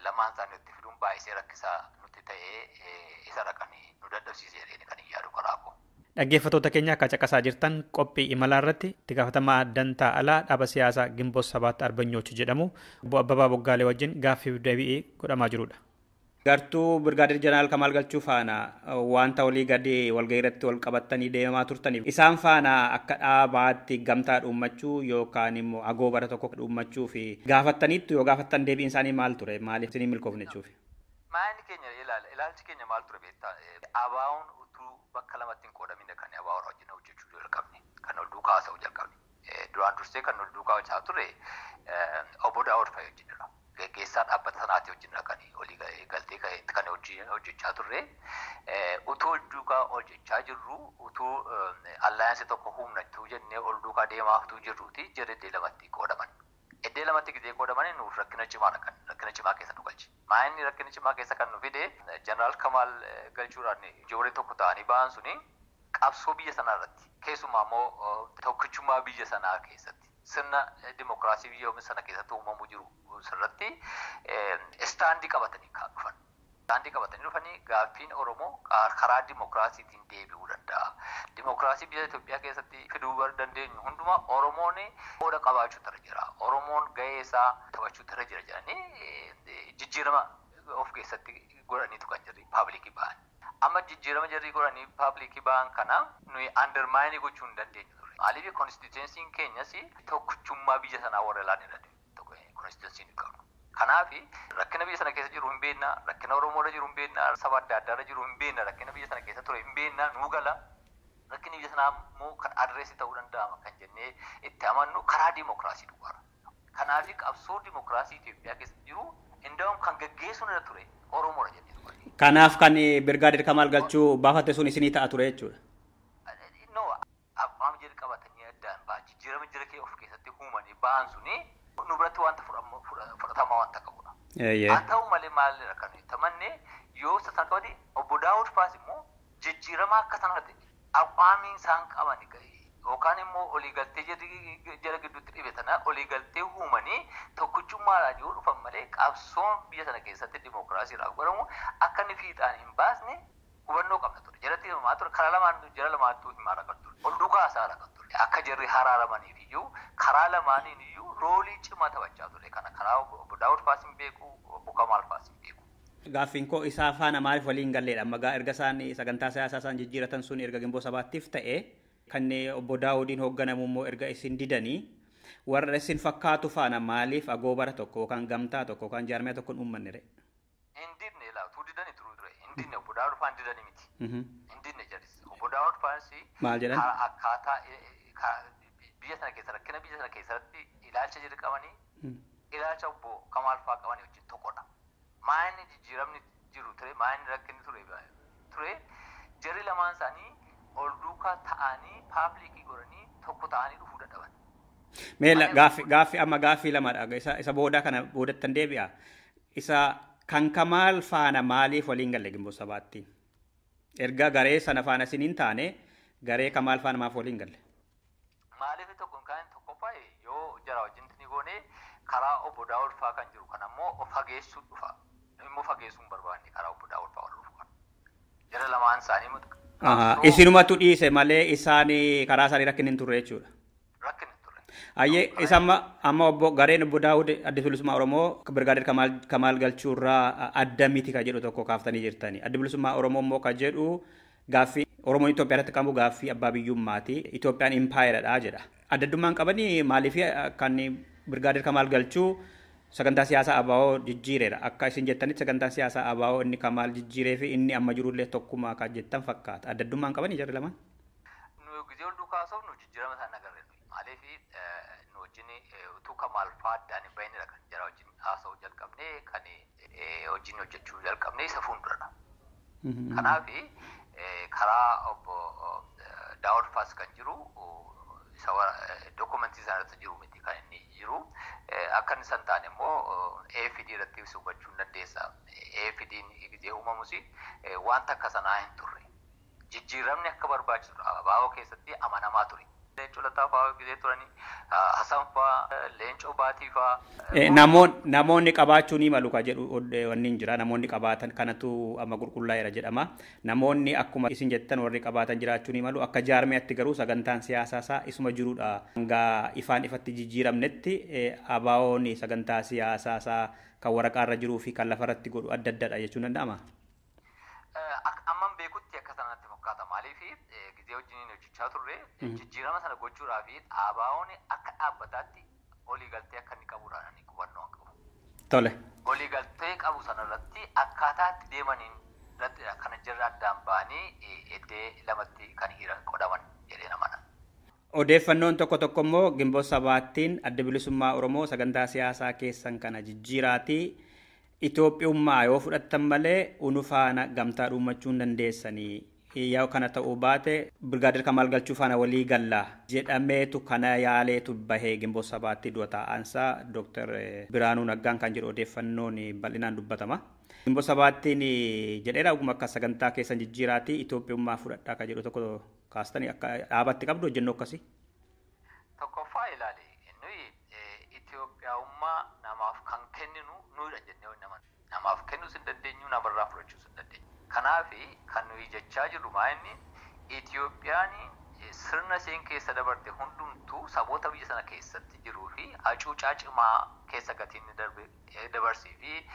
lamaan isaanii walitti fiduun baay'isee rakkisaa nutti ta'ee isarra kan nu dadhabsiisee kan hin yaadu karaa koo. Dhaggeeffattoota keenya akka caqasaa jirtan qophii imalaa irratti itti gaafatamaa dantaa alaa dhaaba siyaasaa Gimboot Sabaatti Arbanyooch jedhamu obbo Abbabaa Boggaalee wajjin gaaffii deebi'ee godhamaa jirudha. Gartuu Birgaadeer Jeneraal Kamaal Galchuu faana wanta olii gadi walgahii irratti wal qabatanii deemaa turtaniif isaan faana akka dhaabaatti gamtaa dhuummachuu yookaan immoo agoobara tokko dhuummachuu fi gaafattaniittu yoo gaafattan deebiin isaanii maal ture maaliif isin milkoofne jechuuf? Maanni keenya ilaalchi keenya maal ture beektaa? ABO'n utuu bakka lamatti hin qoodamin kan ABO wajjin hojjechuu jalqabne kan ol duukaa haasa'uu jalqabne. Duraan dursee kan ol duukaa hojjechaa ture obbo Daawud fa'i wajjinidha. Geggeessaa dhaabbata sanaati wajjin kan olii galtee kan hojjechaa turre. Utuu ol duukaa hojjechaa jirru utuu allaayansii tokko humnachuu jennee ol duukaa deemaa utuu jirruuti jarri iddoo lamatti qoodaman. Iddoo lamatti gizee qoodaman nuuf rakkina cimaadha kan rakkina cimaa keessa nu galche. Maayinni rakkina cimaa keessa kan nu fide Jeneraal Kamaal Galchuudhaan ijoollee tokko ta'anii ba'an suni qabsoo biyya sanaa irratti keessumaa immoo tokkichummaa biyya sanaa keessatti sirna dimokiraasii biyya sana keessatti uumamuu jiru sirratti istaandii qabatanii kan dhufan. Istaandii qabatanii dhufanii gaaffiin Oromoo karaa dimokiraasiitiin deebi'uu danda'a. Dimokiraasii biyya Itoophiyaa keessatti fiduu dandeenyu hundumaa Oromoon qooda qabaachuu irra jira. Oromoon gahee isaa taphachuu irra jira jedhanii jijjiirama of keessatti godhaniitu kan jirri paablikii ba'an. Amma jijjiirama jarri godhanii paablikii ba'an kana nuyi undermine gochuu hin dandeenyu ture. Maaliif konstituensiin keenyas tokkichummaa biyya sanaa warra ilaalan konstituensiin hin qabnu. Kanaaf rakkina biyya sana keessa jiru hin beekna, rakkina Oromoo irra jiru hin beekna, saba adda addaa irra jiru hin beekna, rakkina biyya sana keessa ture hin beekna, nuu gala. Rakkinni biyya sanaa immoo kan adreessi ta'uu danda'ama kan jennee itti amannu karaa dimokiraasii duwwaadha. Kanaaf qabsoo dimokiraasii Itoophiyaa keessa jiru indaa'uun kan gaggeessu irra ture Oromoodha jennee ture. Kanaaf kan Birgaadeer Kamaal Galchuu baafate sun isinii ta'a ture jechuudha. No, abbaan jedhu qabatanii addaan ba'a. Jijjiirama jira kee of keessatti uumanii ba'an suni nu biratti wanta fudhatamaa wanta qabudha. Haa ta'u malee maalidha kan nuyi tamanne yoo isaan qabate obbo Daawud Faas immoo jijjiirama akka sanaatti aqwaamiin isaan qaban yookaan immoo oliigaltee jara gidduutti dhibe tana oliigaltee uumanii tokkichummaadhaan yoo dhufan malee qabsoon biyya sana keessatti dimokiraasiidhaaf godhamu akka inni fiixaan hin baasne hubannoo qabna ture. Jalatti himamaa ture karaa lamaan jara lamaantuu himaa kan ture. Ol duukaa haasaa kan ture. Akka jarri haraaramaniif iyyuu karaa lamaaniin iyyuu roolii cimaa taphachaa ture. Kana karaa obbo Daawud Faas hin beeku, obbo Kamaal Faas hin beeku. Gaaffiin koo isaa faana maaliif waliin galleedha? Amma erga isaan sagantaa siyaasaa isaan jijjiiratan sun erga Gimboo Sabaattiif ta'e kan obbo Daawudiin hoogganamu immoo erga isin didanii Warra isin fakkaatu faana maaliif agoobara tokko yookaan gamtaa tokko yookaan jaarmiyaa tokko hin uummanne ree? Hin didne laatu didani turuu ture. Hin didne obbo Daawud faan didani miti. Hin didne jedhis. Obbo Daawud faanis Maal jedhan? Akkaataa biyya sana keessa rakkina biyya sana keessatti ilaalcha jedhu qabanii ilaalcha obbo Kamaal faa qabanii wajjin tokkodha. Maayinni jijjiiramni jiru ture, maayinni rakkinni ture jarri lamaan isaanii ol duukaa ta'anii paablikii godhanii tokko ta'anii dhufuu dadhaban. Mee gaaffi amma gaaffii lamadha. Isa boodaa kana boodattan deebi'a. Isa kan Kamaal faana maaliif waliin galle Ginboot Sabaatti? Erga garee sana faana isin hin taane garee Kamaal faana maaf waliin galle? Maaliif tokko kan tokkoffaa yoo jara wajjin ni goone karaa obbo Daawud faa kan jiru kan ammoo of fageessuu dhufa. Immoo fageessuu hin barbaanne karaa obbo Daawud faa wal dhufu kan. Jara lamaan isaanii Isinumatu dhiise malee isaan karaa isaanii rakkinni hin turre jechuudha. Rakkinni hin turre. Ayyee isa amma obbo gareen obbo Daawud Adda Bilisummaa Oromoo Birgaadeer Kamaal Galchuurraa adda miti ka jedhu tokko kaaftanii jirtani. Adda Bilisummaa Oromoo immoo ka jedhu gaaffii Oromoon Itoophiyaa irratti qabu gaaffii abbaa biyyummaati. Itoophiyaan impaayeradha jedha. Adda addummaan qabanii maaliif kan Birgaadeer Kamaal Galchuu sagantaa siyaasaa ABO jijjiireera. Akka isin jettanitti sagantaa siyaasaa ABO inni Kamaal jijjiiree fi inni amma jirullee tokkuma akka jettan fakkaata. Adda addummaan qabanii jarri lamaan? Nu gizee ol duukaa haasofnu jijjiirama isaan agarre. Maaliif nu wajjin utuu Kamaal faa addaan hin bahinidha kan jara wajjin haasa'uu jalqabnee kan wajjin hojjechuu jalqabnee isa fuulduradha. Kanaaf karaa obbo Daawud faas kan jiru isa dokumentii sana irratti jiru miti kan inni jiru. Akka inni san taane immoo AFD irratti hubachuu hin dandeessa. AFD'n gizee uumamus wanta akka sanaa hin turre. Jijjiiramni akka barbaachisu ABO keessatti amanamaa ture. Leencoo Lataa fa'aa gizee turanii, Hasan fa'aa, Leencoo Baatii fa'aa. Namoonni qabaachuu ni malu ka jedhu wanni hin jira. Namoonni qabaatan kanatu amma qulqullaa'eera jedhama. Namoonni akkuma isin jettan warri qabaatan jiraachuu ni malu. Akka jaarmiyaatti garuu sagantaan siyaasaa isaa isuma jirudha. Hanga ifaan ifatti jijjiiramnetti ABO'n sagantaa siyaasaa isaa kan waraqaarra jiruu fi kan lafarratti godhu adda addadha jechuun danda'ama. Amman beekutti akka sanatti fakkaata. Maaliif gizee wajjin hojjechaa turre jijjiirama sana gochuudhaa fi ABO'n akka dhaabbataatti olii galtee akka inni qabudha ani hubannoo qabu. Tole. Olii galtee qabu sanarratti akkaataa itti deemaniin irratti kan jirra addaan ba'anii iddoo lamatti kan hiran qodaman jedhee namana. Odeeffannoon tokko tokko immoo Ginboot Sabaattiin Adda Bilisummaa Oromoo sagantaa siyaasaa keessan kana jijjiiraatii Itoophiyummaa yoo fudhattan malee unu faana gamtaa dhuunfachuu hin dandeessanii. Yoo kana ta'uu baate Birgaadeer Kamaal Galchuu faana walii galla jedhameetu kana yaaleetu bahee Ginboot Sabaatti dura taa'ansaa Dooktar Biraanuu Naggaan kan jedhu odeeffannoon bal'inaan dubbatama. Ginboot Sabaattiin jedheera oguma akka sagantaa keessan jijjiiraatii Itoophiyummaa fudhadhaa kan jedhu tokko kaastanii akka dhaabatti qabdu hojjennoo akkasii. Tokkoffaa ilaali nuyi Itoophiyummaa namaaf kan kenninu nuyidha jennee namaaf kennuus hin dandeenyu namarraa fudhachuus hin dandeenyu. Kanaaf kan nuyi jechaa jirru maa'inni Itoophiyaan sirna isheen keessa dabarte hundumtuu saboota biyya sana keessatti jiruu fi hacuucaa cimaa keessa gatiin dabarsii fi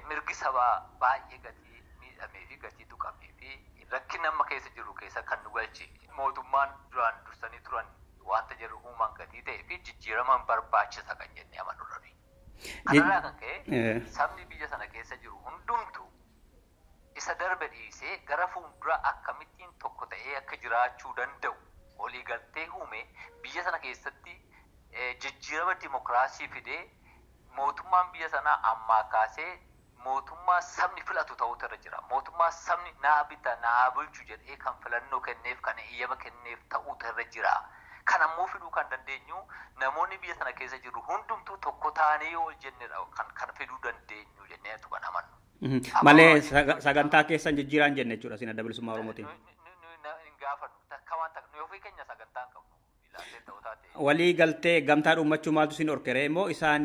mirgi sabaa baay'ee gatii miidhamee fi gatii tuqamee fi rakkinni amma keessa jiru keessa kan nu galche mootummaan duraan dursanii turan wanta jedhu uumaan gatii ta'ee fi jijjiiraman barbaachisa kan jennee amanurra. Kanarraa kan ka'e sabni biyya sana keessa jiru hundumtuu isa darbe dhiisee gara fuuldura akkamittiin tokko ta'ee akka jiraachuu danda'u olii galtee uume biyya sana keessatti jijjiirama dimokiraasii fidee mootummaan biyya sanaa ammaa kaasee mootummaa sabni filatu ta'utu irra jira. Mootummaa sabni naa bita naa bulchu jedhee kan filannoo kenneef kan eeyyama kenneef ta'utu irra jira. Kan ammoo fiduu kan dandeenyu namoonni biyya sana keessa jiru hundumtuu tokko taanee yoo jennedha kan fiduu dandeenyu jenneetu kan amannu. Malee sagantaa keessan jijjiiraan jenne jechuudha isin Adda Bilisummaa Oromootiin. Hin gaafannu takka waan takka nuyi ofii keenya sagantaa hin qabnu. Walii galtee gamtaa dhuunfachuu maaltu isin orkeree immoo isaan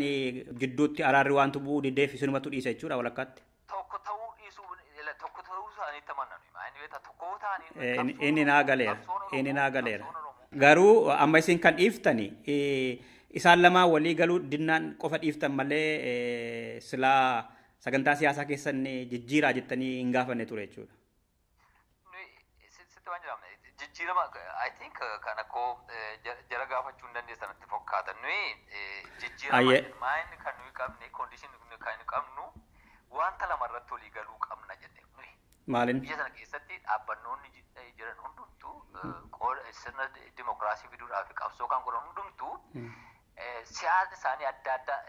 gidduutti araarri waantu bu'uu dideef isinumatu dhiise jechuudha walakkaatti. Tokko ta'uu dhiisuu tokko ta'uu isaaniitti amanna tokko ta'anii. Inni naa galeera. Inni naa galeera. Garuu amma isin kan dhiiftani isaan lamaan walii galuu dinnaan qofa dhiiftan malee silaa sagantaa siyaasaa keessan jijjiiraa jettanii hin gaafanne ture jechuudha. Sitti waan jedhamne jijjiirama I think kan akkoo jara gaafachuu hin dandeessan natti fakkaata. Nuyi jijjiirama maayini kan nuyi qabne condition kan nuyi qabnu wanta lama irratti walii galuu qabna jenne nuyi. Maalin? Biyya sana keessatti dhaabbannoonni jiran hundumtuu sirna dimokiraasii fiduudhaaf qabsoo kan godhan hundumtuu siyaasni isaanii adda adda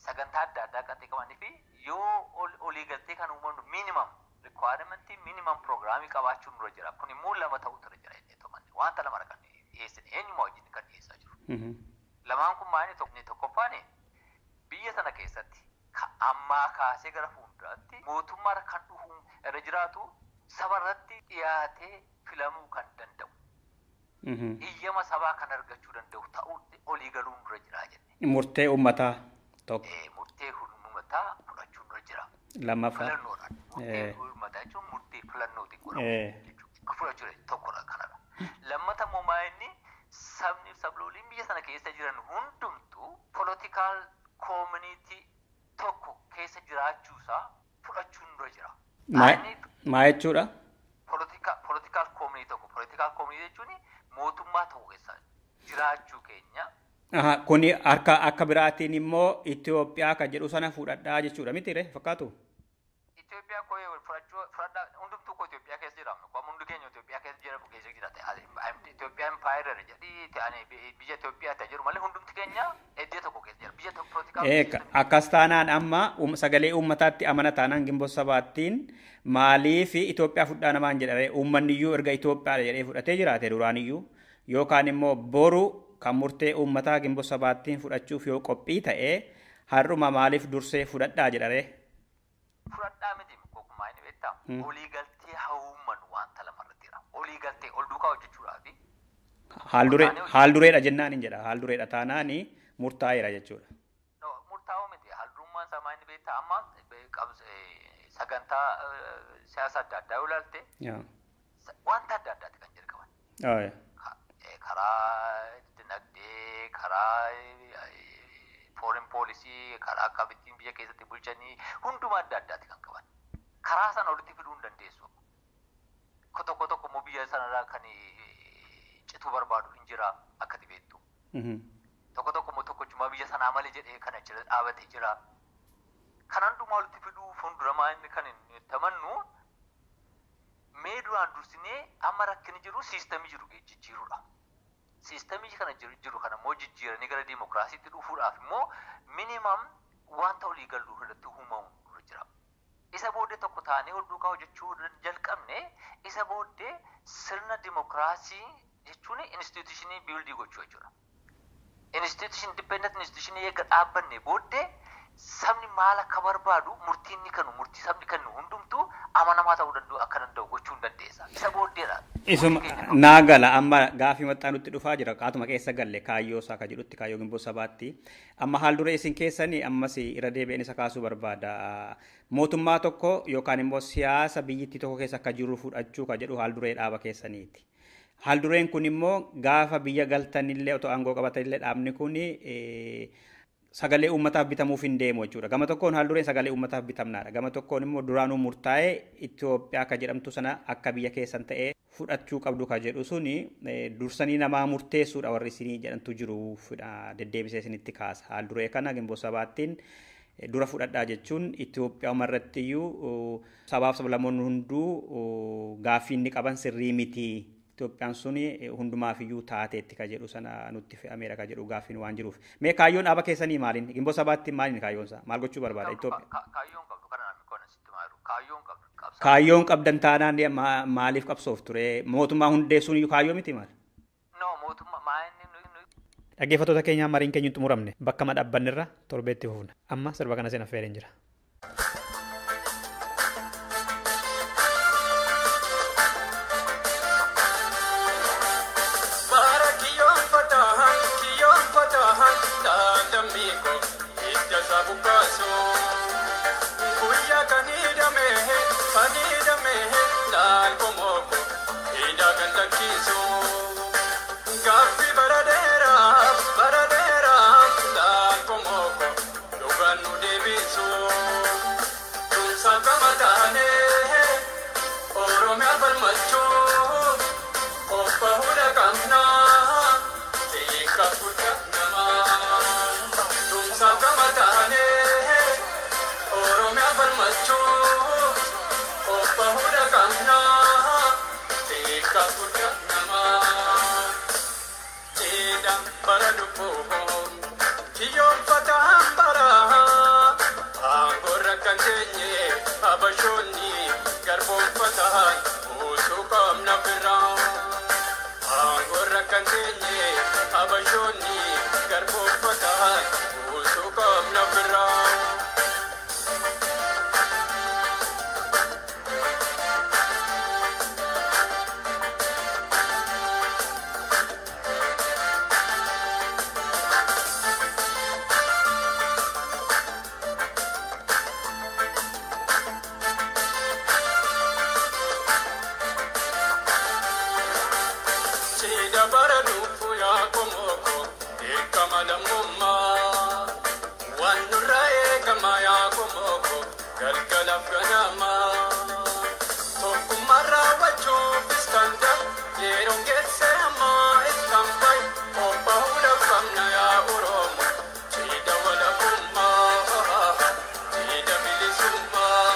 sagantaa adda addaa kan qabanii fi yoo olii galtee kan uumamu minimum requirement minimum programii qabaachuun nurra jira. Kun immoo lama ta'utu irra jira jennee tomanne wanta lama kan dhiyeessine eenyumaa wajjin kan dhiyeessaa jiru. Lamaan kun maali tokkoffaan biyya sana keessatti ammaa kaasee gara fuulduraatti mootummaa kan dhufu irra jiraatu saba irratti dhiyaatee filamuu kan danda'u. Iyyama sabaa kan argachuu danda'u ta'utti olii galuun nurra jira jenne. Murtee uummataa tokko. Murtee uummataa fudhachuun nurra jira. Lammaffaa. Filannoodhaan. Murtee uummataa jechuun murtee filannootiin godhamu jechuudha. Fudhachuu tokkodha kanadha. Lammata immoo maayinni sabni sablooliin biyya sana keessa jiran hundumtuu politikaal koomunitii tokko keessa jiraachuusaa fudhachuun nurra jira. Maa jechuudha? Politikaal koomunitii tokko. Politikaal koomunitii jechuun mootummaa tokko keessa jiraachuu keenya. Kuni harka akka biraatiin immoo Itoophiyaa kan jedhu sana fudhadhaa jechuudha miti ree fakkaatu? Itoophiyaa koo fudhadhaa hundumtuu koo Itoophiyaa keessa jiraamnu koo hundi keenya Itoophiyaa keessa jiramu keessa jiraate Itoophiyaa empaayireera jedhii ani biyya Itoophiyaa ta'e jiru malee hundumti keenya iddoo tokko keessa jira biyya tokko poolitikaa. Akkas taanaan amma sagalee uummataatti amana taanaan Ginboot Sabaattiin maaliif Itoophiyaa fudhaa namaan jedhame uummanni iyyuu erga Itoophiyaa jedhee fudhatee jiraate duraan iyyuu yookaan immoo boru kan murtee uummataa Ginboot Sabaattiin fudhachuuf yoo qophii ta'e har'uma maaliif dursee fudhadhaa jedhare? Fudhadhaa miti kokumaa inni beektaa? Olii galtee haa wanta lamarratti jira. Olii galtee ol duukaa hojjechuudhaafi. Haal dureedha jennaan hin jedha. Haal dureedha taanaani murtaa'eera jechuudha. Murtaa'uu miti. Haal durummaan isaa maal inni beektaa? Amma sagantaa siyaasa adda addaa yoo ilaalte wanta adda addaati kan jalqaban. Karaa dinagdee, karaa foreign policy, karaa akkamittiin biyya keessatti bulchanii hundumaa adda addaati kan qaban. Karaa sana walitti fiduu hin dandeessu. Tokko tokko immoo biyya sanarraa kan cituu barbaadu hin jira akka ati beektu. Tokko tokko immoo tokkochumaa biyya sanaa malee jedhee kan achi dhaabatee jira. Kan hundumaa walitti fiduu fuulduramaa inni kan hin tamannu mee duraan dursinee amma rakkinni jiru siistamii jiru jijjiiruudha. Siistamii kana jiru kana immoo jijjiiranii gara dimokiraasiitti dhufuudhaaf immoo minimum wanta olii galuu irratti uumamu dura jira. Isa booddee tokko taanee ol duukaa hojjechuu jalqabne isa booddee sirna dimokiraasii jechuun instituushinii biildii gochuu jechuudha. Instituushinii dipendent instituushinii eega dhaabbanne booddee sabni maal akka barbaadu murtii inni kennu murtii sabni kennu hundumtuu amanamaa ta'uu danda'u akka danda'u gochuu hin dandeessa. Isa booddeedha. Isuma naa gala amma gaafii maxxanutti dhufaa jira qaatuma keessa galle kaayyoo isaa ka jedhutti kaayyoo Ginboot Sabaatti. Amma haal duree isin keessanii ammas irra deebi'een isa kaasuu barbaada. Mootummaa tokko yookaan immoo siyaasa biyyittii tokko keessa akka jiru fudhachuu ka jedhu haal duree dhaaba keessaniiti. Haal dureen kun immoo gaafa biyya galtanillee otoo aangoo qabatanillee dhaabni kun sagalee uummataaf bitamuuf hin deemu jechuudha. Gama tokkoon haal dureen sagalee uummataaf bitamnaadha. Gama tokkoon immoo duraanuu murtaa'ee Itoophiyaa akka jedhamtu sana akka biyya keessan ta'ee fudhachuu qabdu ka jedhu suni dursanii namaa murteessuudha warri isinii jedhantu jiru deddeebisee isinitti kaasa. Haal duree kana Ginboot Sabaattiin dura fudhadhaa jechuun Itoophiyaa irratti iyyuu sabaaf sablammoonni hunduu gaaffii inni qaban sirrii miti. Itoophiyaan suni hundumaaf iyyuu taateetti ka jedhu sana nutti fe'ameera ka jedhu gaaffiin waan jiruuf. Mee kaayyoon dhaaba keessanii maaliin? Ginboot Sabaatti maaliin kaayyoon isaa? Maal gochuu barbaada Itoophiyaa? Kaayyoon qabdu kana namni kun sitti maalu. Kaayyoon qabdu. Kaayyoon qabdan taanaan maaliif qabsoof ture? Mootummaa hundeessuun iyyuu kaayyoo miti maal? No mootummaa maaliin. Dhaggeeffattoota keenyaa mariin keenya hin xumuramne bakka madhaabbanirra torbeetti fufna. Amma sirba kana seen affeereen jira. Oromiyaa falmachuu. Bara dhufu yaa komoko dirqama lammummaa waan nurraa eegama yaa komoko galgalaaf ganamaa tokkummaa raawwachuufis kan ta'u yeroon geesse ammaa isaan fa'i qophaa'uudhaaf qabna yaa Oromo jiidha walabummaa jiidha bilisummaa.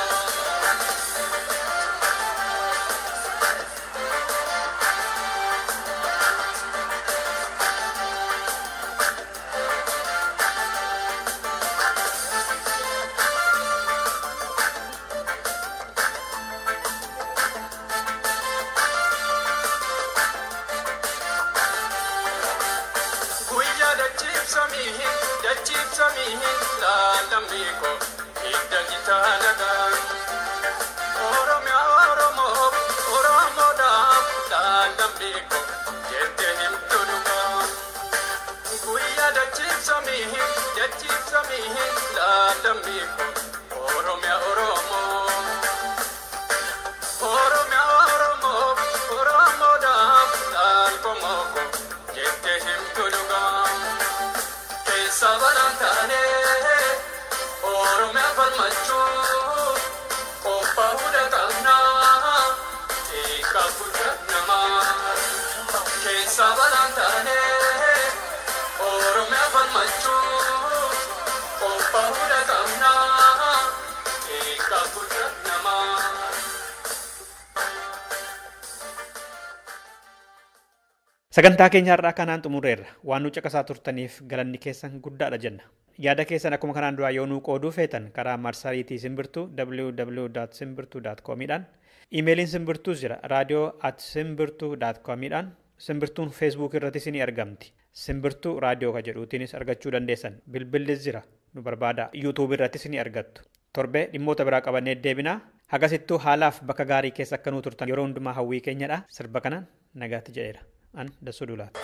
Dachiibsamiin laalamiko hidda jitaalagaa Oromiyaa Oromoo Oromoodhaaf laalamiko jettee himtu dhugaa. Guyyaa dachiibsamiin laalamiko Oromiyaa Oromoo Oromiyaa Oromoo Oromoodhaaf laalkomoko jettee himtu dhugaa. Sabalaan taanee Oromiyaa falmachuu qophaa'uudha qabnaa xiqqaa guddaa namaa. Keessa balaan taanee Oromiyaa falmachuu qophaa'uudha qabnaa xiqqaa guddaa namaa. Sagantaa keenya har'aa kanaan xumurreerra. Waan nu caqasaa turtaniif galanni keessan guddaadha jenna. Yaada keessan akkuma kanaan duraa yoo nuu qooduu feetan karaa marsariitii simbirtuu www.simbirtuu.com dhaan iimeeliin simbirtuus jira radio@simbirtuu.com dhaan simbirtuun feesbuuk irrattis ni argamti. Simbirtuu raadiyoo kan jedhuutiinis argachuu dandeessan. Bilbillis jira nu barbaada. Yuutuub irrattis ni argattu. Torbee dhimmoota biraa qabannee deebinaa. Hagasittuu haalaaf bakka gaarii keessa akka nuu turtan yeroo hundumaa hawwii keenyadha. Sirba kanaan nagaatti jedheera. An Dassuu Duulaati.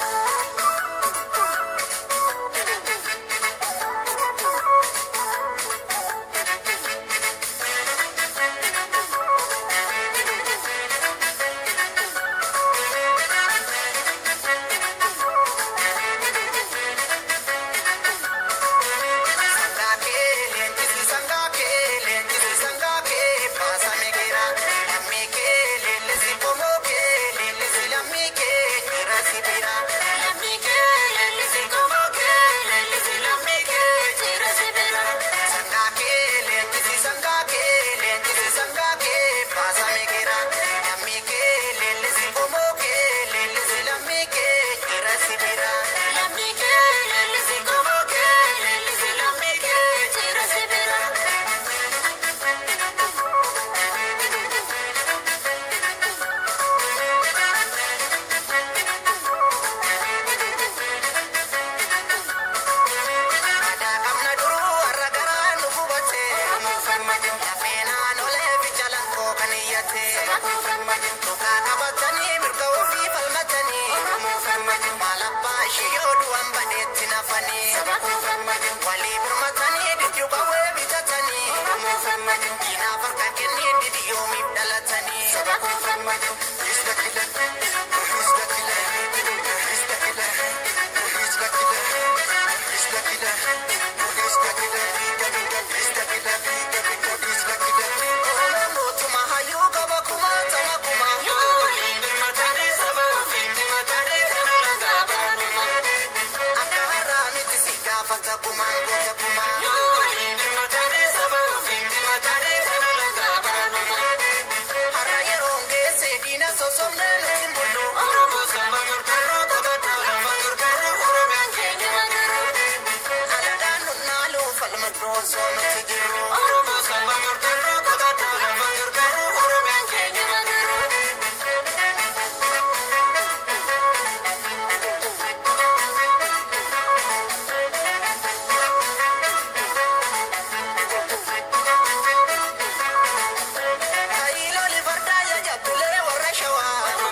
Show.